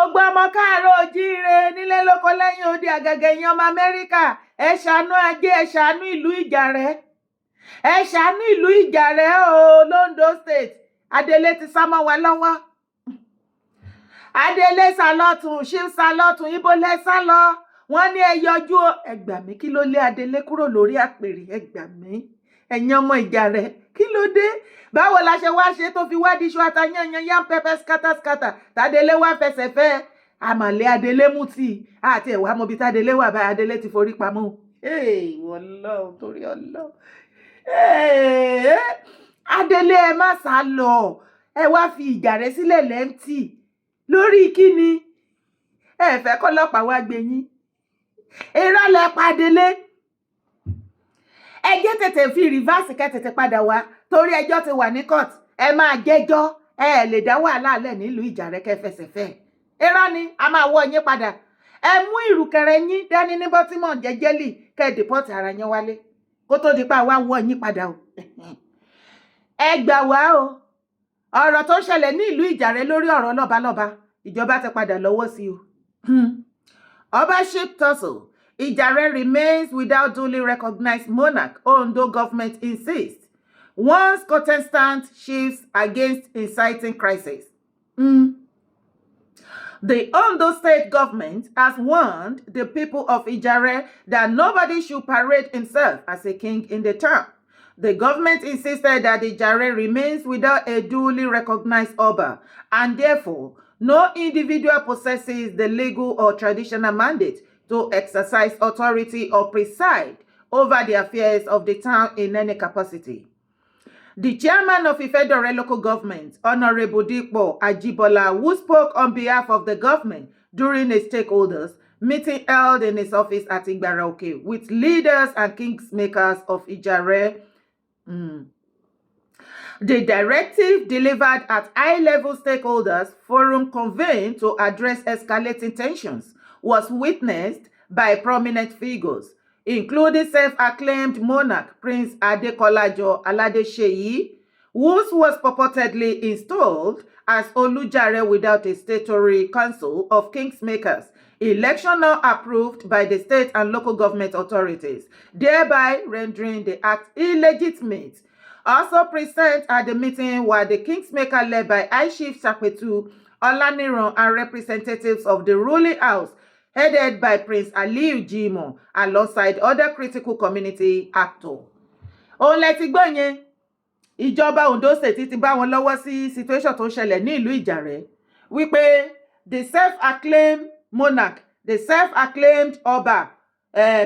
Gbogbo ọmọ káàárọ̀ ojíire nílé lóko lẹ́yìn odi, àgàgà ẹ̀yin ọmọ Amẹ́ríkà, ẹ ṣàánú ajé, ẹ ṣàánú ìlú Ìjàrẹ́, ẹ ṣàánú ìlú Ìjàrẹ́ o l'Ondo State. Adelé ti sá mọ́ wa lọ́wọ́. Adelé sá lọ́tún, ṣí sá lọ́tún, ibo lẹ sá lọ? Wọ́n ní ẹ yọjú o. Ẹ gbà mí, kí ló lé Adelé kúrò lórí àpèrè? Ẹ gbà mí, ẹ̀yin ọmọ Ìjàrẹ́, kí ló dé? Báwo la ṣe wá ṣe tó fi wá diṣu atayanyan, yam pepper, scatter scatter, tàdélé wá fẹsẹ̀ fẹ́ àmàlẹ́? Adelé mú tí àti ẹ̀wà mọbi tàdélé wà báyìí. Adelé ti forí pamọ́. Ọlọ́run, torí Ọlọ́run, Adelé, ẹ má sá lọ. Ẹ wá fi Ìjàrẹ́ sílẹ̀ lẹ́ńtì lórí kíni? Ẹ fẹ́ kọ́lọ́pàá wá gbé yín? Irọ́ lẹ pa. Adelé, ẹ jẹ́ tètè fi reverse, kẹ́ tètè padà wá, torí ẹjọ́ ti wà ní court. Ẹ máa jẹ́jọ́. Ẹ lè dá wàhálà lẹ̀ nílùú Ìjàrẹ́ kẹ́ fẹsẹ̀ fẹ́. Irọ́ ni, a máa wọ́ yín padà. Ẹ mú ìrùkẹ̀rẹ̀ yín dání ní Baltimore jẹ́jẹ́lì, kẹ́ ẹ deport ara yín wálé kó tó di pa wá wọ́ yín padà o. Ẹ gbà wá o. Ọ̀rọ̀ tó ṣẹlẹ̀ ní ìlú Ìjàrẹ́ lórí ọ̀rọ̀ lọ́balọ́ba, ìjọba ti padà lọ́wọ́ sí o. Obaship tussle: Ijare remains without duly recognized monarch, Ondo government insists. Warns contestant chiefs against inciting crisis. The Ondo State government has warned the people of Ijare that nobody should parade himself as a king in the town. The government insisted that Ijare remains without a duly recognized Oba, and therefore no individual possesses the legal or traditional mandate to exercise authority or preside over the affairs of the town in any capacity. The chairman of Ifedore Local Government, Honorable Dipo Ajibola, who spoke on behalf of the government during a stakeholders meeting held in his office at Igbaraoke with leaders and kingsmakers of Ijare. The directive, delivered at high-level stakeholders forum convened to address escalating tensions, was witnessed by prominent figures, including self-acclaimed monarch Prince Adekolajo Aladeseyi, who was purportedly installed as Olujare without a statutory council of kingsmakers, election not approved by the state and local government authorities, thereby rendering the act illegitimate. Also present at the meeting were the kingsmaker led by High Chief Sapetu Olaniran and representatives of the ruling house headed by Prince Aliyu Jimoh, alongside other critical community actors. Òun lẹ ti gbọ́ yẹn. Ìjọba Ondo State ti bá wọn lọ́wọ́ sí situation tó ń ṣẹlẹ̀ ní ìlú Ìjàrẹ́, wípé the self-acclaimed monarch, the self-acclaimed ọba,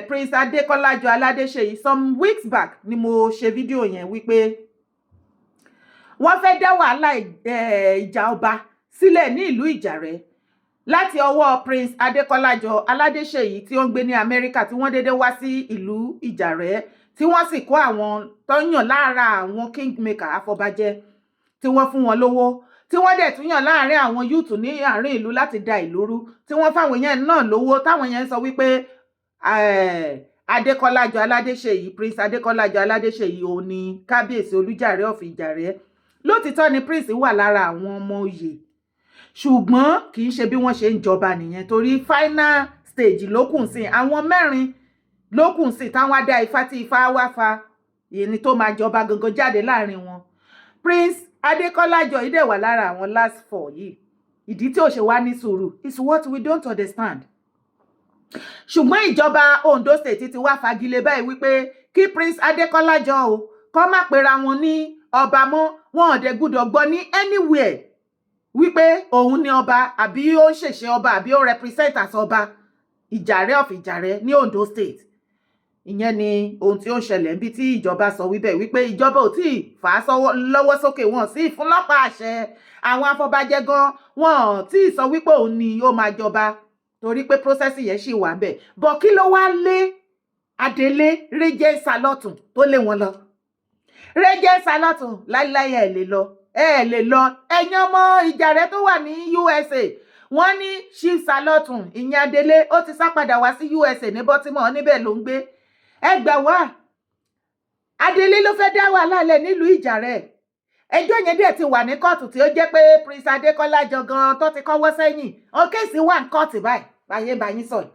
Prince Adékọ́lájọ Aládéṣeyì, some weeks back ni mo ṣe fídíò yẹn wípé wọ́n fẹ́ dá wàhálà ìjà ọba sílẹ̀ ní ìlú Ìjàrẹ́ láti ọwọ́ Prince Adékọ́lájọ Aládéṣeyì tí ó ń gbé ní Amẹ́ríkà, tí wọ́n dédé wá sí ìlú Ìjàrẹ́, tí wọ́n sì kó àwọn tó ń yàn lára àwọn kingmaker afọbajẹ, tí wọ́n fún wọn lówó, tí wọ́n dẹ̀ tún yàn láàrin àwọn youth ní àárín ìlú láti da ìlú rú, tí wọ́n fáwọn yẹn náà lówó, táwọn yẹn ń sọ wípé Adékọ́lájọ Aládéṣeyì, Prince Adékọ́lájọ Aládéṣeyì, òun ni kábíyèsí Olújàrẹ́ of Ìjàrẹ́. Lótìtọ́ ni prince wà lára àwọn ọmọ oyè, ṣùgbọ́n kì í ṣe bí wọ́n ṣe ń jọba nìyẹn, torí final stage ló kù sí. Àwọn mẹ́rin ló kù sí táwọn á dá ifá, tí ifá wá fa ìní tó máa jọba gangan jáde láàrin wọn. Prince Adékọ́lájọ yìí dẹ̀ wà lára àwọn last four yìí. Ìdí tí ò ṣe wá ní sùúrù is what we don't understand. Ṣùgbọ́n ìjọba Ondo State ti wá fagilé báyìí wípé kí Prince Adékọ́lájọ o kọ́ má pera wọn ní ọba mọ́. Wọn ò dẹ̀ gbúdọ̀ gbọ́ ní anywhere wípé òun ni ọba, àbí ó ń ṣèṣe ọba, àbí ó represent as ọba Ìjàrẹ́ of Ìjàrẹ́ ní Ondo State. Ìyẹn ni ohun tí ó ń ṣẹlẹ̀ níbi tí ìjọba sọ wíbẹ̀ wípé ìjọba ò tí ì fà á lọ́wọ́ sókè, wọn sí ìfúnlọ́pàá àṣẹ àwọn afọbajẹ gan, wọn ò tí ì sọ wípé òun ni ó máa jọba, torí pé process yẹn ṣì wà ńbẹ̀ bọ̀. Kí ló wá lé Adelé Regent Salotun tó lé wọn lọ? Regent Salotun, láíláí, ẹ lè lọ, ẹ lè lọ. Ẹ̀yin ọmọ Ìjàrẹ́ tó wà ní USA, wọ́n ní Chief Salotun, ìyẹn Adelé, ó ti sá padà wá sí USA ní Baltimore, níbẹ̀ ló ń gbé. Ẹ gbà wá, Adelé ló fẹ́ dá wàhálà lẹ̀ nílùú Ìjàrẹ́. Ẹjọ́ yẹn dẹ̀ ti wà ní kóòtù, tí ó jẹ́ pé Prince Adékọ́lá jọgan tó ti kọ́wọ́ sẹ́yìn. Ọ case wà ní kóòtù báyìí báyé báyìí sọ̀rọ̀.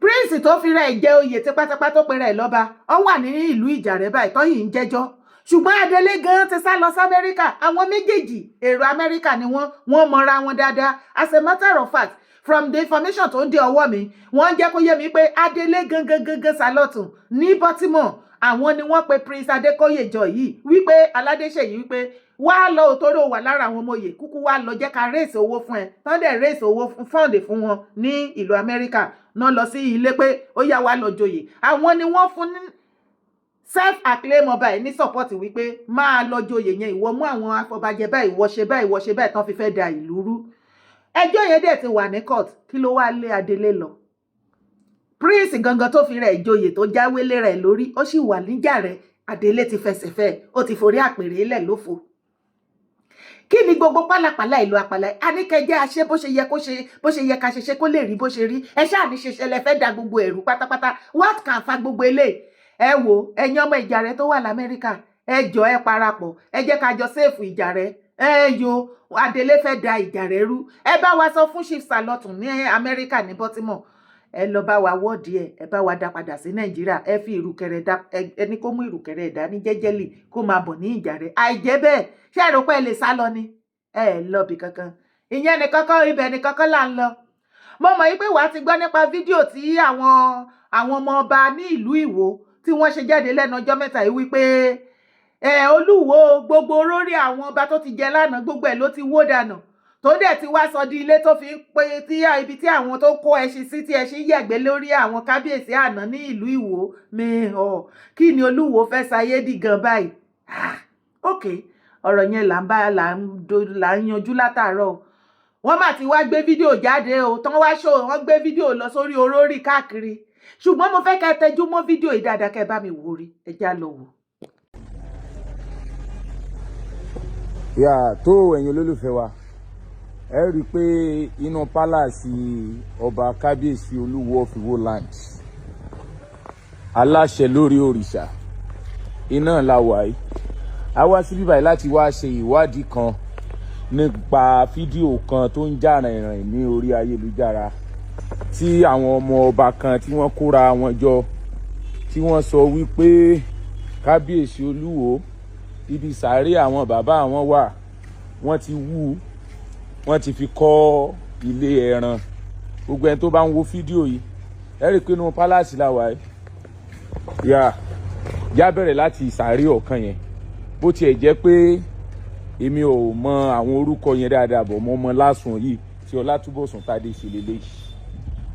Prince tó fi rẹ̀ jẹ oyè tipátipá, tó pe rẹ̀ lọ́ba, ó wà ní ìlú Ìjàrẹ́ báyìí tó yìí ń jẹ́jọ́, ṣùgbọ́n Adelé gan ti sá lọ sí Amẹ́ríkà. Àwọn méjèèjì, èrò Amẹ́ríkà ni wọ́n, wọ́n mọra wọn dáadáa. As a matter of fact, from the information tó ń dé ọwọ́ mi, wọ́n jẹ́ kó yé mi pé Adelé gangan gangan Sálọ̀tún ní Baltimore, àwọn ni wọ́n pe Prince Adékóyèjọ yìí wípé Aládéṣèyí wípé wá lọ, òtóró wà lára àwọn ọmọ òye kúkú, wá lọ, jẹ́ ká raise owó fún ẹ. Tán dẹ̀ raise owó fún fund fún wọn ní ìlú Amẹ́ríkà náà lọ sí ilé pé ó yá, wá lọ joyè. Àwọn ni wọ́n fún ní self acclaim ọba ẹ̀ ní support wípé máa lọ joyè yẹn, ìwọ mú àwọn afọbajẹ báyìí, ìwọ ṣe báyìí, ìwọ ṣe báyìí, tán fi fẹ́ da ìlú rú. Ẹjọ́ yẹn dẹ̀ ti wà ní court. Kí ló wá lé Adelé lọ? Prince gangan tó fi rẹ̀ joyè, tó jáwélé rẹ̀ lórí, ó sì wà níjà rẹ̀. Adelé ti fẹsẹ̀ fẹ́, ó ti forí àpèrè lẹ̀ lófo. Kí ni gbogbo pálapàla ìlú àpàlà? Àníkẹjẹ àṣẹ bó ṣe yẹ kó ṣe, bó ṣe yẹ ká ṣe ṣe, kó lè rí bó ṣe rí. Ẹ ṣáà ní ṣe ṣẹlẹ̀ fẹ́ da gbogbo ẹ̀rú pátápátá. What can fa gbogbo eléyìí? Ẹ wo, ẹ̀yin ọmọ Ìjàrẹ́ tó wà lamẹ́ríkà, ẹ jọ, ẹ parapọ̀, ẹ jẹ́ ká jọ save Ìjàrẹ́. Ẹ yo, Adelé fẹ́ da Ìjàrẹ́ rú. Ẹ bá wa sọ fún Chief Salotun ní Amẹ́ríkà ní Baltimore, ẹ lọ bá wa wọ́ọ̀dì ẹ, ẹ bá wa dá padà sí Nàìjíríà. Ẹ fi ìrùkẹ̀rẹ̀ dá ẹni kó mú ìrùkẹ̀rẹ̀ dání jẹ́jẹ́lì, kó máa bọ̀ ní Ìjàrẹ́. Àìjẹ́ bẹ́ẹ̀, ṣé ẹ rò pé ẹ lè sá lọ ni? Ẹ lọ bì kankan. Ìyẹn ní kankan, ibẹ̀ ní kankan là ń lọ. Mo mọ̀ wípé wàá ti gbọ́ nípa fídíò tí àwọn ọmọ ọba ní ìlú Ìwó tí wọ́n ṣe jáde lẹ́nu ọjọ́ mẹ́ta yìí wípé ẹ Olúwo, gbogbo olórí àwọn ọba tó ti jẹ lánàá, gbogbo ẹ̀ ló ti wó dànù, tó dẹ̀ ti wá sọ di ilé tó fi ń pe tí ibi tí àwọn tó kó ẹṣin sí, tí ẹṣin yẹ̀gbẹ́ lórí àwọn kábíyèsí àná ní ìlú Ìwó. Mihàn kí ni Olúwo fẹ́ sayé dì gan báyìí? Ah, ok, ọ̀rọ̀ yẹn là ń bá là ń yanjú látàárọ̀. Wọ́n mà ti wá gbé fídíò jáde o, tán wá ṣó wọ́n gbé fídíò lọ sórí orórì káàkiri, ṣùgbọ́n mo fẹ́ kẹ́ tẹjú mọ́ fídíò yìí dáadáa, kẹ́ bá mi wò rí. Ẹ já lọ wò. Yà tó, ẹ̀yin olólùfẹ́ wa, ẹ rí i pé inú palace ọba kábíyèsí Olúwo of Iwo land, aláṣẹ lórí òrìṣà iná la wà yìí. A wá síbí báyìí láti wá ṣe ìwádìí kan nípa fídíò kan tó ń jà rìnrìn ní orí ayélujára, tí àwọn ọmọ ọba kan tí wọ́n kóra wọn jọ, tí wọ́n sọ wípé kábíyèsí Olúwo, ibi sàárè àwọn bàbá àwọn wà, wọ́n ti wú, wọ́n ti fi kọ́ ilé ẹran. Gbogbo ẹni tó bá ń wo fídíò yìí, ẹ rí i pé inú palace la wà yìí. Yà já bẹ̀rẹ̀ láti sàárè ọ̀kan yẹn. Bó tiẹ̀ jẹ́ pé èmi ò mọ àwọn orúkọ yẹn dáadáa bọ̀, mọ́ mọ́ lásùn yìí tí Ọlátúbọ̀sún Tádé ṣe lélẹ́yìí.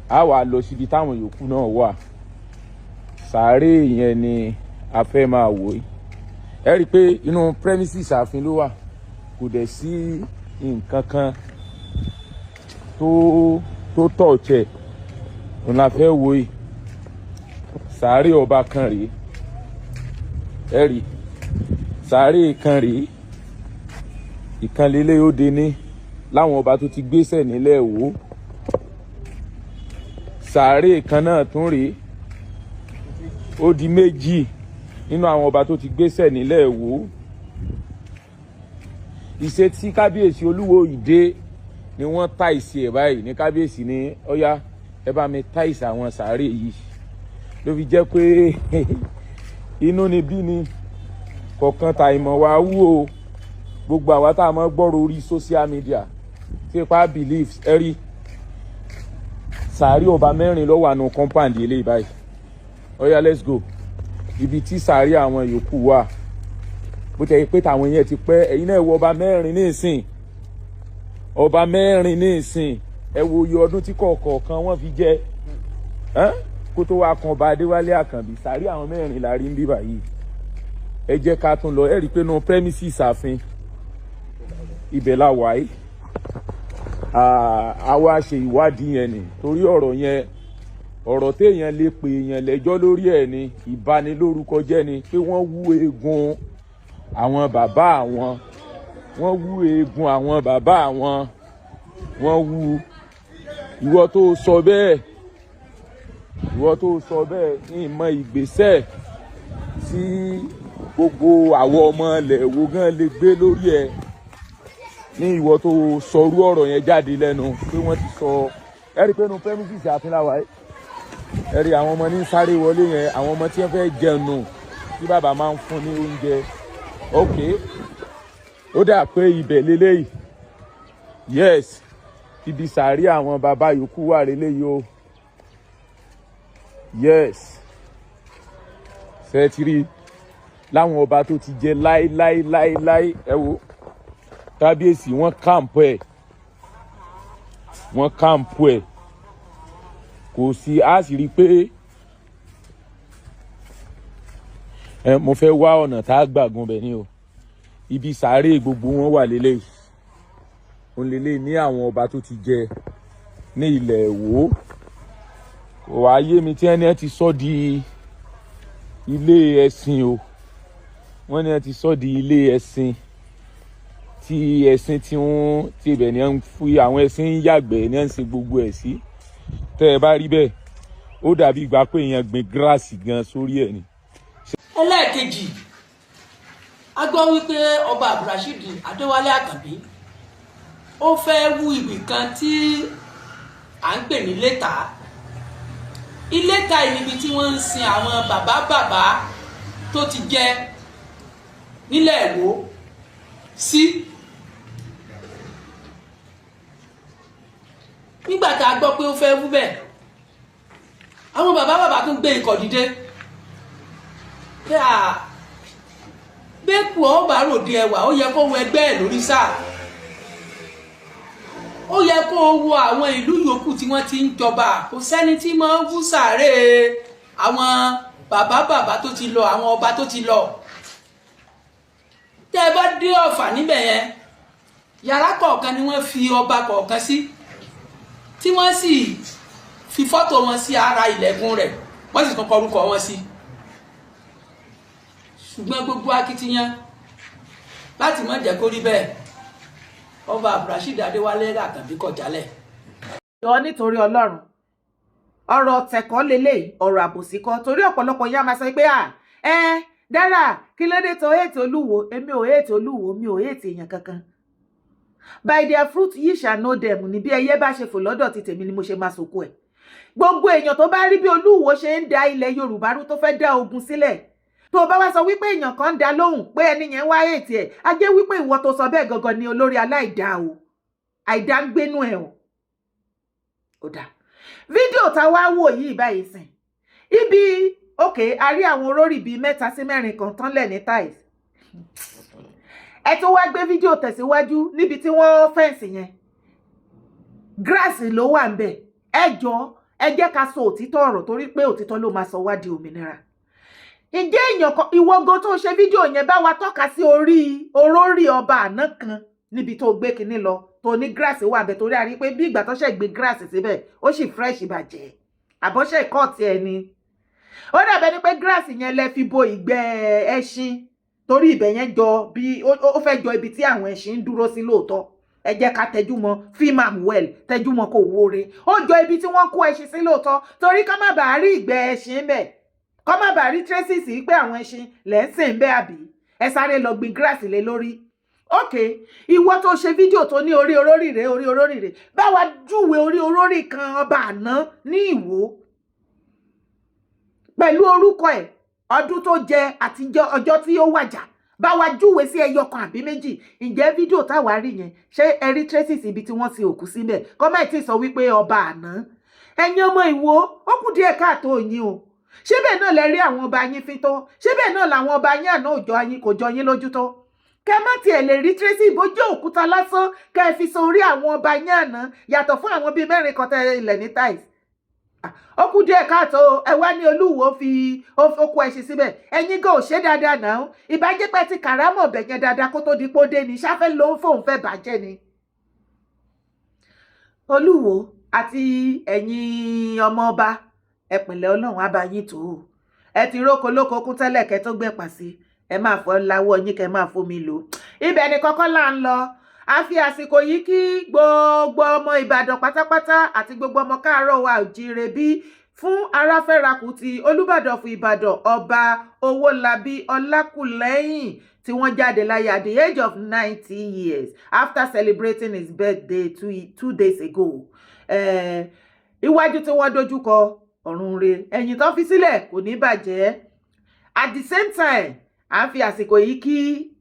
A wà lọ síbi táwọn yòókù náà wà. Sàárè yẹn ni a fẹ́ máa wò yìí. Ẹ rí i pé inú premises ààfin ló wà, kò dẹ̀ sí nǹkan kan tó tọ̀ọ̀chẹ̀. Òun la fẹ́ wò yìí. Sàárè ọba kan rèé. Ẹ rí sàárè kan rèé, ìkànnì ó de ní láwọn ọba tó ti gbéṣẹ̀ nílẹ̀ wò. Sàárè kan náà tún rèé, ó di méjì nínú àwọn ọba tó ti gbéṣẹ̀ nílẹ̀ wò. Ìṣe tí kábíyèsí Olúwo ìdè ni wọ́n tiles ẹ̀ báyìí ní kábíyèsí ní ọ̀yá, ẹ bá mi tiles àwọn sàárè yìí, ló fi jẹ́ pé inú ni bí ni kọ̀ọ̀kan ta ìmọ̀ wa wú o. Gbogbo àwa tá a mọ̀ gbọ́rọ̀ orí social media tí ipa beliefs, ẹ rí sàárè ọba mẹ́rin ló wà nù compound eléyìí báyìí. Ọ̀yá, let's go ibi tí sàárè àwọn yòókù wà. Bó tẹ̀ pé tàwọn yẹn ti pẹ́, ẹ̀yin náà wo ọba mẹ́rin ní ìsìn, ọba mẹ́rin ní ìsìn. Ẹ wo iye ọdún tí kọ̀ọ̀kan wọ́n fi jẹ kó tó wá kan ọba Adéwálé Àkànbí. Sàárè àwọn mẹ́rin la rí ń bí báyìí. Ẹ jẹ́ ká tún lọ. Ẹ rí i pé nínú premises ààfin ibẹ̀ la wà yìí. A wá ṣe ìwádìí yẹn ni, torí ọ̀rọ̀ yẹn, ọ̀rọ̀ téèyàn lè pè èèyàn lẹ́jọ́ lórí ẹ̀ ni, ìbanilórúkọ jẹ́ ni, pé wọ́n wú eegun àwọn bàbá àwọn, wọ́n wú eegun àwọn bàbá àwọn, wọ́n wú. Ìwọ tó sọ bẹ́ẹ̀, ìwọ tó sọ bẹ́ẹ̀ ní ìmọ̀ ìgbésẹ̀ tí Gbogbo àwọn ọmọ ilẹ̀ wo gan lè gbé lórí ẹ ní ìwọ tó sọrú ọ̀rọ̀ yẹn jáde lẹ́nu pé wọ́n ti sọ. Ẹ rí i pé inú premises ààfin la wà yìí. Ẹ rí àwọn ọmọ ní sáré wọlé yẹn, àwọn ọmọ tí wọ́n fẹ́ jẹun nù tí bàbá máa ń fún ní oúnjẹ. Ok, ó dà pé ibẹ̀ lélẹ́yìí. Yes, ibi sàárì àwọn bàbá yòókù wà lélẹ́yìí o. Yes, ṣẹ́tìrì láwọn ọba tó ti jẹ láéláéláéláé. Ẹ wo kábíyèsí, wọ́n camp ẹ̀, wọ́n camp ẹ̀, kò sí. A sì rí i pé ẹ mo fẹ́ wá ọ̀nà tá a gbà gun bẹ̀ ni o. Ibi sàárè gbogbo wọn wà lélẹ́yìí, òun lélẹ́yìí ní àwọn ọba tó ti jẹ ní ilẹ̀ Ìwó. Kò wá yé mi tí ẹni ẹ ti sọ di ilé ẹ̀sìn o. Wọ́n ní ẹ ti sọ di ilé ẹ̀sìn, tí ẹ̀sìn tí wọ́n ti ibẹ̀ ni ń fi àwọn ẹ̀sìn ń yàgbẹ́ ní ẹ̀ ń ṣe gbogbo ẹ̀ sí. Tẹ́ ẹ bá rí bẹ́ẹ̀, ó dàbí ìgbà pé èèyàn gbin gíráàsì gan sórí ẹ̀ ni. Ẹlẹ́ẹ̀kejì, a gbọ́ wípé ọba Abdulrasheed Adéwálé Àkànbí ó fẹ́ wú ibì kan tí à ń pè ní Iléta. Iléta yìí níbi tí wọ́n ń sin àwọn bàbá bàbá tó ti jẹ nílẹ̀ Ìwó sí. Nígbà tá a gbọ́ pé ó fẹ́ wú bẹ́ẹ̀, àwọn bàbá bàbá tún gbé ikọ̀ dìde pé à bẹ́ẹ̀kù ọba ròde ẹwà, ó yẹ kó wo ẹgbẹ́ ẹ̀ lórí sáà, ó yẹ kó wo àwọn ìlú yòókù tí wọ́n ti ń jọba. Kò sẹ́ni tí máa ń wú sàárè àwọn bàbá bàbá tó ti lọ, àwọn ọba tó ti lọ. Tẹ́ ẹ bá dé Ọ̀fà níbẹ̀ yẹn, yàrá kọ̀ọ̀kan ni wọ́n fi ọba kọ̀ọ̀kan sí, tí wọ́n sì fi fọ́tò wọn sí ara ilẹ̀kùn rẹ̀, wọ́n sì tún kọ orúkọ wọn sí. Ṣùgbọ́n gbogbo akitiyan láti má jẹ́ kó rí bẹ́ẹ̀, ọba Abdulrasheed Adéwálé Àkànbí kọ̀ jálẹ̀. Jọ nítorí Ọlọ́run, ọ̀rọ̀ tẹ̀kọ́ lélẹ́yìí, ọ̀rọ̀ àbòsí kọ́, torí ọ̀pọ̀lọpọ̀ yá máa sọ pé à ẹ dára, kí ló dé tó hate Olúwo? Èmi ò hate Olúwo, mi ò hate èèyàn kankan. By their fruit ye shall know them. Ní bí ẹyẹ bá ṣe fò lọ́dọ̀ ti tèmi ni mo ṣe máa sòkò ẹ̀. Gbogbo èèyàn tó bá rí bí Olúwo ṣe ń da ilẹ̀ Yorùbá rú, tó fẹ́ dá ogun sílẹ̀, tó bá wá sọ wípé èèyàn kan ń dá lóhùn pé ẹni yẹn wá hate ẹ̀, á jẹ́ wípé ìwọ tó sọ bẹ́ẹ̀ gangan ni olórí aláìdá o, àìdá ń gbénú ẹ̀ o. Ó dáa, fídíò tá a wá wò yìí báyìí sìn ibi òkè, a rí àwọn olórí bíi mẹ́ta sí mẹ́rin kan tán lẹ̀ ní tiles. Ẹ tó wá gbé fídíò tẹ̀síwájú níbi tí wọ́n fence yẹn, grass ló wà ń bẹ̀. Ẹ jọ, ẹ jẹ́ ká sọ òtítọ́ ọ̀rọ̀, torí pé òtítọ́ ló máa sọ wá di òmìnira. Ǹjẹ́ èèyàn kan, ìwọ gan tó ṣe fídíò yẹn, bá wa tọ́ka sí orí orórì ọba àná kan níbi tó gbé kinní lọ, tó ní grass wà bẹ̀? Torí a rí pé bí ìgbà tó ṣe gbé grass síbẹ̀, ó sì fresh bàjẹ́, àbọ̀ṣe kọ́ọ̀tì ẹ̀ ni. Ó dàbẹ́ ni pé grass yẹn lẹ fi bo ìgbẹ́ ẹṣin, torí ibẹ̀ yẹn jọ bí ó fẹ́ jọ ibi tí àwọn ẹṣin ń dúró sí lóòótọ́. Ẹ jẹ́ ká tẹjú mọ́ film am well, tẹjú mọ́ kò wóore. Ó jọ ibi tí wọ́n kó ẹṣin sí lóòótọ́, torí ká má bàa rí ìgbẹ́ ẹṣin bẹ̀, kọ́ má bàa rí traces pé àwọn ẹṣin lẹ́ ń sìn bẹ́ẹ̀, àbí ẹ sáré lọ gbin grass lé lórí. Ok, ìwọ tó ṣe fídíò tó ní orí orórì rèé, orí orórì rèé, báwa júwe orí orórì kan ọba àná ní Ìwó pẹ̀lú orúkọ ẹ̀, ọdún tó jẹ àti ọjọ́ tí ó wàjà. Báwa júwe sí ẹyọ kan àbí méjì. Ǹjẹ́ fídíò táwa rí yẹn, ṣé ẹ rí traces ibi tí wọ́n ti òkú síbẹ̀? Kọ́mẹ̀tì sọ wípé ọba àná. Ẹ̀yin ọmọ Ìwó, ó kù díẹ̀ káàtó yín o. Ṣé bẹ́ẹ̀ náà lẹ rí àwọn ọba yín fín tó? Ṣé bẹ́ẹ̀ náà làwọn ọba yín àná òjò yín kò jọ yín lójú tó? Kẹ má tiẹ̀ lè rí tracy ìbójú òkúta lásán kẹ ẹ fi sórí àwọn ọba yín àná, yàtọ̀ fún àwọn bíi mẹ́rin kan tẹ ilẹ̀ ní tiles. Ó kù díẹ̀ káàtó. Ẹ wá ní Olúwo fi ó kó ẹṣin síbẹ̀. Ẹ̀yin gan ò ṣe dáadáa náà. Ìbájẹ́pẹ́ ti kàrámọ̀ ọ̀bẹ̀ yẹn dáadáa kó tó di pó dé ni ṣáfẹ́ ló ń fóun fẹ́ bàjẹ́ ni. Olúwo àti ẹ̀yin ọmọ ọba, ẹ pẹ̀lẹ́, Ọlọ́run á bá yín tó o. Ẹ ti róko lóko kún tẹ́lẹ̀ kẹ́ tó gbẹ̀pà sí, ẹ máa fọ́ láwọ́ yín, kẹ́ máa fomi lò. Ibẹ̀ ni kọ́kọ́ là ń lọ. A fi àsìkò yìí kí gbogbo ọmọ Ìbàdàn pátápátá àti gbogbo ọmọ káàárọ̀ wa òjíire bí Fún aráfẹ́rakù ti Olùbàdàn fún Ìbàdàn, Ọba Owólabí Ọlákùlẹ́hìn, tí wọ́n jáde láyé at the age of 90 years after celebrating his birthday 2 days ago. Iwájú tí wọ́n dojú kọ, ọ̀run re, ẹ̀yìn tó fi sílẹ̀ kò ní bàjẹ́. At the same time, à ń fi àsìkò yìí kí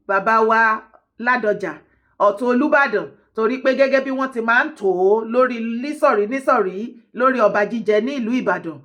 bàbá wa Ládọjà, Ọ̀tún Olúbàdàn, torí pé gẹ́gẹ́ bí wọ́n ti máa ń tò ó lórí nísọ̀rí nísọ̀rí lórí ọba jíjẹ ní ìlú Ìbàdàn,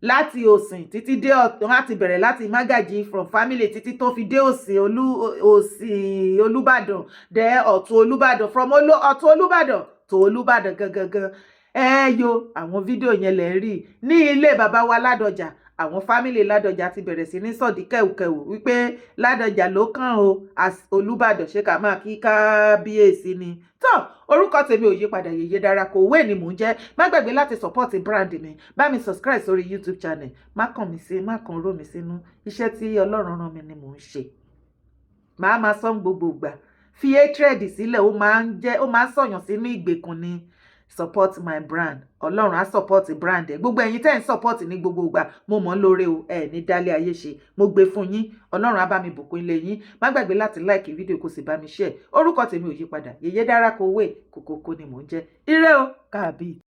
láti Òsìn títí dé Ọ̀tún, láti bẹ̀rẹ̀ láti mágàjì from family títí tó fi dé Òsìn, Olú Òsìn Olúbàdàn, dé Ọ̀tún Olúbàdàn, from Ọ̀tún Olúbàdàn tó Olúbàdàn gangan. Ẹ yo àwọn fídíò yẹn lẹ̀ ń rí ní ilé bàbá wa Ládọjà. Àwọn family Ládọjà ti bẹ̀rẹ̀ sí ní sọ̀dí kẹ̀wùkẹ̀wù wípé Ládọjà ló kàn o as Olúbàdàn. Ṣé ká máa kí kábíyèsí ni? Tó orúkọ tèmi ò yí padà, Yèyé Dára kò wé ni mò ń jẹ́. Má gbàgbé láti support brand mi, bá mi subscribe sórí YouTube channel. Má kàn mí sí, má kàn ró mi sínú. Iṣẹ́ tí Ọlọ́run rán mi ni mò ń ṣe. Màá máa sọ gbogbo ìgbà, fi hatred sílẹ̀, ó máa ń jẹ́, ó máa ń sọ̀yàn sínú ìgbèkùn ni. Support my brand, Ọlọ́run á support brand ẹ̀. Gbogbo ẹ̀yin tẹ́ ń support ní gbogbo ìgbà, mo mọ̀ ń lóore o. Ẹ̀ ní dálé ayé ṣe, mo gbé fún yín. Ọlọ́run á bá mi bùkún ilé yín. Má gbàgbé láti like fídíò, kó sì bá mi share. Orúkọ tèmi ò yí padà, Yèyé Dára Kowé kòkòkò ni mò ń jẹ́. Ire o, káàbí.